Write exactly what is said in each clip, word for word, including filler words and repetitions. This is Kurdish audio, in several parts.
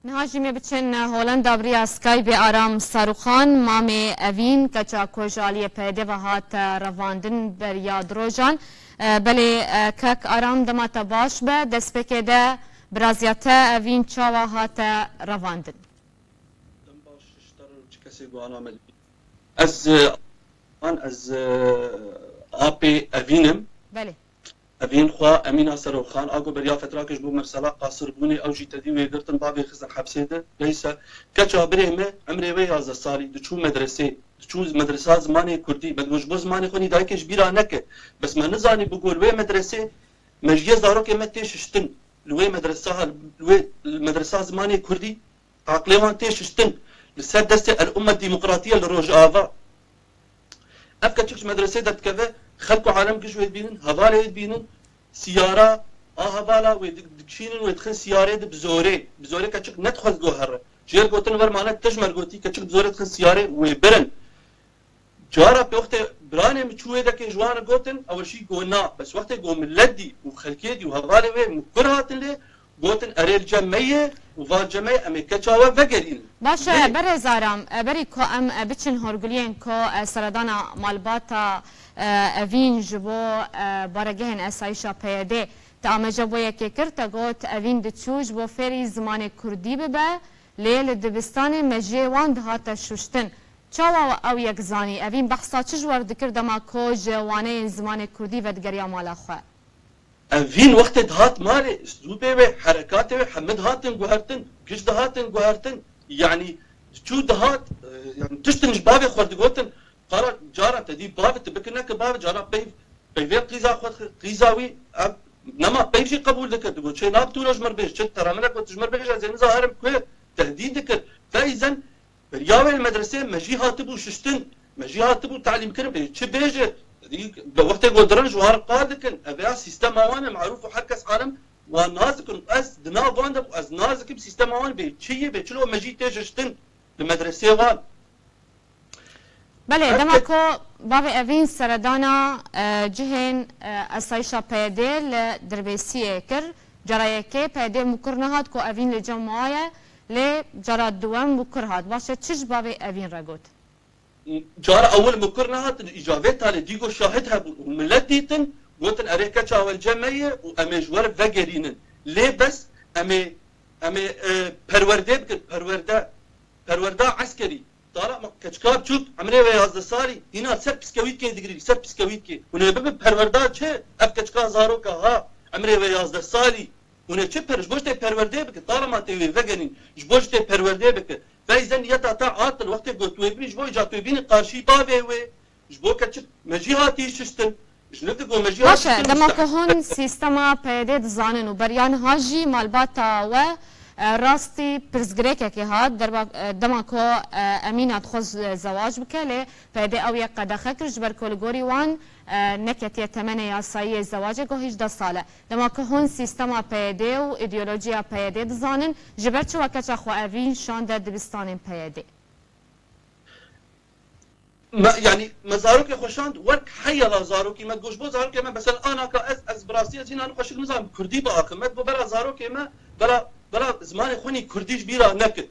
Niha jî me biçin Holanda bi riya Skypeê. Aram Sarûxan, mamê Evîn, keça ku ji aliyê P Y D ve hate revandin beriya du rojan. E, belê, e, kek Aram, dema te baş be, destpêkê de biraziya te Evîn çawa hate revandin? Dem baş ji te re û ji kesê ku ana me dibî. Ez, e, an ez, e, apê Evîn im. Belê. Evîn xwe Emîna Serokxan, a ku beriya fetrakê ji bo mesela qasirbûnê ew jî tedî wê girtin, bavê xistin hepsê de. Neyse, keça birê me, emrê wê yazdeh salî, diçû medresê, diçû medresa zimanê kurdî. Me digot, ji bo zimanê xwe nî dayikê ji bîra neke. Bes me nizanî bi gor wê medresê, mejiyê zarokê me tê şiştin. Li wê medresa, li wê medresa zimanê kurdî, aqilê wan tê şiştin. Li ser destê El Ummet Demokratiye li Rojava. Ev keçik ji medresê derdikeve, xelk û alem giş wê dibînin, hevalê wê dibînin, siyara, a hevala wê di-, dikişînin, wê dixin siyarê de bi zorê. Bi zorê keçik nedixwest guhere. Jêr gotin, wer mane, te ji me re gotî, keçik bi zorê dixin siyarê, wê birin. Cara pê wextê biranê min çû wê dekê ji wan re gotin, ew jî got na. Bes wextê got millet dî û xelkê dî û hevalê wê mukur hatin lê, gotin, erê li cem me ye û van cem me ye, em ê keça we vegerînin. Baş e, Belê. Berêz Aram, e, berî ku em, e, biçin horguliyên ku, e, seredana malbata, e, Evîn ji bo, e, baregehên esayîşa P Y D te amaje bo yekê kir, te got, Evîn diçû ji bo fêrî zimanê kurdî bibe, lê li dibistanê mejiyê wan dihate şuştin. Çawa ew yek zanî? Evîn behsa çi ji we re dikir dema ku ji waneyên zimanê kurdî vedigeriya mala xwe? Evîn wextê dihat malê, uslûbê wê, herekatê wê, hemî dihatin guhertin, giş dihatin guhertin. Yanî diçû dihat, e, yanî tiştin ji bavê xwe digotin, qara cara te dî bavê tu bikir neke bavê, cara peyv, peyvê qîza xwe dixir, qîza wî, ev nema peyv jî qebûl dikir. Digot, çê nab tu ji mir bêj, çi tera min e, got, ji mir bêj, ez ê niza herim ku tehdîd dikir. Feyzen, beriya wê li medresê me jî hatibû şiştin, me jî hatibû talîmkirin, bê çi bêje, dî, bi wextê ku dirin ji wan re qal dikin, ev ya sîstema wan e, marûf û her kes alem wan nas dikin. Ez di nav wan de bû, ez nas dikim sîstema wan bê çi ye, bê çilo me jî tê şiştin li medresê wan. Belê, Ev dema ke- ku bavê Evîn seredana, e, cihên, e, esayîşa P Y D li Dirbêsiyê kir, cara yekê P Y D mukur nehat ku Evîn li cem wa ye, lê cara duwem mukur hat. Baş e, çi ji bavê Evîn re got? Cara ewil mukur nehatin, îca vê talê dî got şahid hebûn û millet dîtin, gotin, erê keça we li cem me ye û em ê ji we re vegerînin. Lê bes em ê, em ê, e, perwerdê bikin, perwerde, perwerda eskerî. Tara ma keçika biçûk, emrê wê yazdeh salî, hîna ser piskewîtkê digirî, ser piskewîtkê. Hûn ê bibin perwerda çi? Ev keçika zaroka ha, emrê wê yazdeh salî. Hûn ê çi per-, ji bo tê perwerdê bikin, tara ma tê wê vegerîn, ji bo ji tê perwerdê bikin. Feyzen niyeta te atil, wextê got wê bî, ji bo îca tu bînî qarşî bavê wê. Ji bo keçik me jî hatî şiştin. Ji niftik û me jî Baş e, hatî dema ku şiştin. Hûn sîstema P Y D dizanin û beriya niha jî malbata we, e, rastî pirsgirêkekê hat, derba, e, dema ku, e, Emîna dixwest, e, zewac bike, lê P Y D ew yek qedexe kir, ji ber ku li gorî wan, e, neketiye temenê yasayî yê zewacê ku hîjdeh sal e. Dema ku hûn sîstema P Y D û îdeolojiya P Y D dizanin, ji ber çi we keça xwe Evîn şande dibistanên P Y D? Me, yanî me zarokê xwe şand wek heyala zarokî me, goş bo zarokê me, mesela anaka ez, ez bi rastî ez hîna xweşik nizanim kurdî biaxim. Me digot bera zarokê me, bera, bera zimanê xwe nî kurdî ji bîra nekin.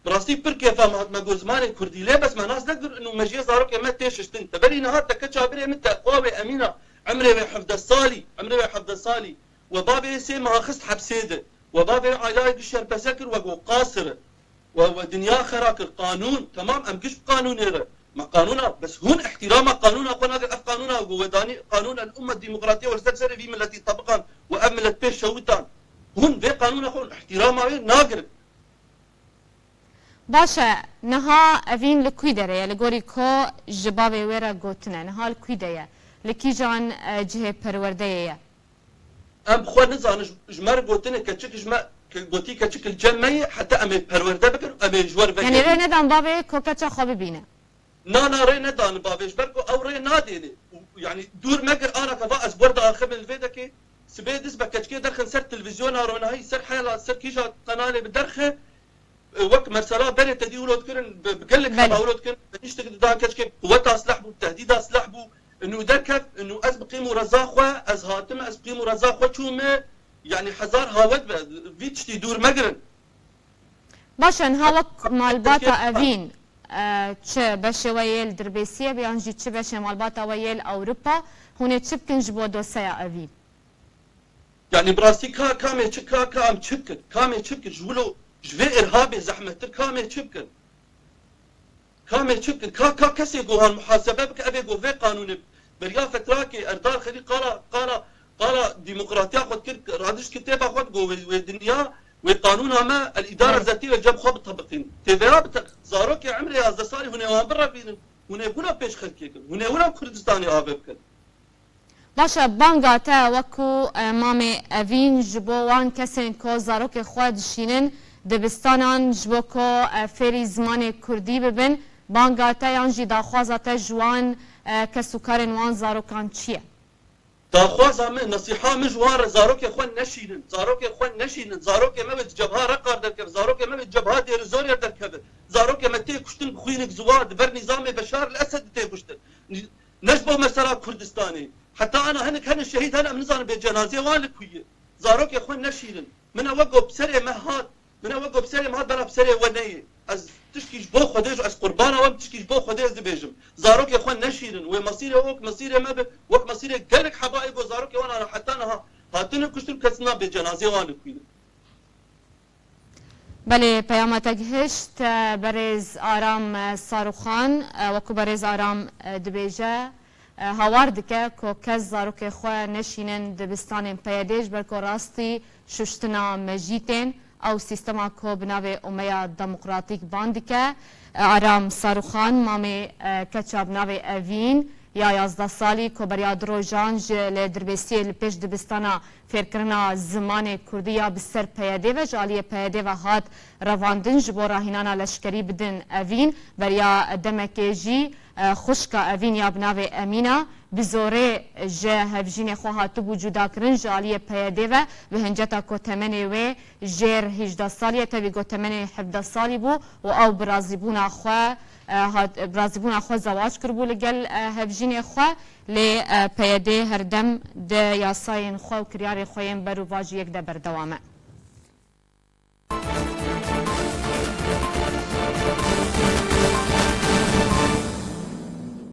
Bi rastî pir kêfa me hat me got zimanê kurdî, lê bes me nas nekir û mejiyê zarokê me tê şiştin. Teberî niha te keça birê min te xwa wê Emîna, emrê wê hevdeh salî, emrê wê hevdeh salî, we bavê sê meha xist hepsê de, we bavê aileyê giş şerpese kir, we got qasir. We, we dinya xera kir. Qanûn, temam, em giş bi qanûnê re. Me qanûna, bes hûn ihtirama qanûna xwe nakin. Ev qanûna ku we danî, qanûn el ummet demokratiye we li ser serê vî miletî tebiqan û ev milet pê şewitan. Hûn vê qanûna xwe, hûn ihtirama wê nagirin. Baş e, niha Evîn li kûy derê ye, li gorî ku ji bavê wê re gotine? Niha li kûy de ye? Li kîjan, e, cihê perwerdeyê ye? Em xwe nizanin, ji, ji me re gotine keçik, ji me, ke-, gotî keçik li cem me ye, heta em ê perwerde bikin, em ê ji we re vegerin. Yanî rê nedan bavê ku keça xwe bibîne? Na, na, rê nedan bavê, ji ber ku ew rê nadêne. Û, yanî dûr me gir, ana keva ez ber diaxivim li vê dekê, sibê diz be keçikê derxin ser televîzyona ronahî, ser heyala, ser kîja qenalê bi derxe, e, wek mesela berê te dî wilo dikirin, bi, bi gelek Belê. heba wilo dikirin, bi niştik didan keçikê, quweta silah bû, tehdîda silah bû, û derkev, û ez bi qîm û reza xwe, ez hatim, ez bi qîm û reza xwe çûme, yanî hezar hawet be, vî tiştî dûr megirin. Baş e, niha wek malbata Evîn, e, çi beşê we yê li Dirbêsiyê be yan jî çi beşê malbata we yê li Ewropa, hûn ê çi bikin ji bo doseya Evîn? Yanî bi rastî ka, ka em ê çi, ka, ka em çi bikin? Ka em ê çi bikin? Ji wilo, ji vê irhabê zehmettir ka em ê çi bikin? Ka em ê çi bikin? Ka, ka kesê ku wan muhasebe bike, ev ê ku vê qanûnê beriya fetrakê Erdal Xelîl qala, qala, qala demokratiya xwe dikir, radiş dikir têba xwe digo wê, wê dinya, wê qanûna me, el îdare zetî ve cem xwe bitebiqîn. Têveya bite, zarokê emrê yazdeh salî hûn ê wan birevînin, hûn ê wilo pêş xelkê kin, hûn ê wilo Kurdistanê ave bikin. Baş e, banga te wekû, e, mamê Evîn ji bo wan kesên ku zarokê xwe dişînin dibistanan ji bo ku, e, fêrî zimanê kurdî bibin, banga te yan jî daxwaza te ji wan, e, kesûkarên wan zarokan çi ye? Daxwaza min, nesîha min ji wan re zarokê xwe neşînin, zarokê xwe neşînin, zarokê me wê di cebha re qar derkeve, zarokê me wê di cebha Dêrizorê derkeve, zarokê me tê kuştin bi xwînik ziwa, di ber nîzamê Beşar el Esed tê kuştin. Ne ji bo mesela Kurdistanê. Heta ana hinek hene şehîd hene, em nizanin bê cenazê wan li ku ye. Zarokê xwe neşîrin. Min e wek go bi serê me hat. Min e wek go bi serê me hat, bela bi serê we neyê. Ez tişkî ji bo Xwedê, ez qurbana we, tişkî ji bo Xwedê ez dibêjim. Zarokê xwe neşîrin. Wê mesîrê wek mesîrê me be, wek mesîrê gelek hebayê go zarokê wan ana heta niha hatine kuştin, kes nizanin bê cenazê wan li ku ye. Belê, peyama te gihişt, e, berêz Aram, e, Saruxan, e, wekû berêz Aram, e, dibêje, e, hawar dike ku kes zarokê xwe neşînin dibistanên P Y D'ê ji ber ku rastî şuştina mejîtên ew sîstema ku bi navê Umeya Demokratîk ban dike. E, Aram Saruxan, mamê, e, keça bi navê Evîn, ya yazdeh salî ku beriya du rojan ji li Dirbêsiyê li pêş dibistana fêrkirina zimanê kurdî ya bi ser P Y D ve ji aliyê P Y D ve hat revandin ji bo rahînana leşkerî bidin Evîn. Beriya demekê jî, e, xwişka Evîn ya bi navê Emîna bi zorê ji hevjînê xwe hatibû cudakirin ji aliyê P Y D ve, bi hinceta ku temenê wê jêr hîjdeh salî ye, tevî ku temenê hevdeh salî bû û ew bi razîbûna xwe, e, hat, bi razîbûna xwe zewac kiribû li gel, e, hevjînê xwe, lê, e, P Y D her dem di yasayên xwe û kiryarên xwe yên berûvajî yek de berdewam e.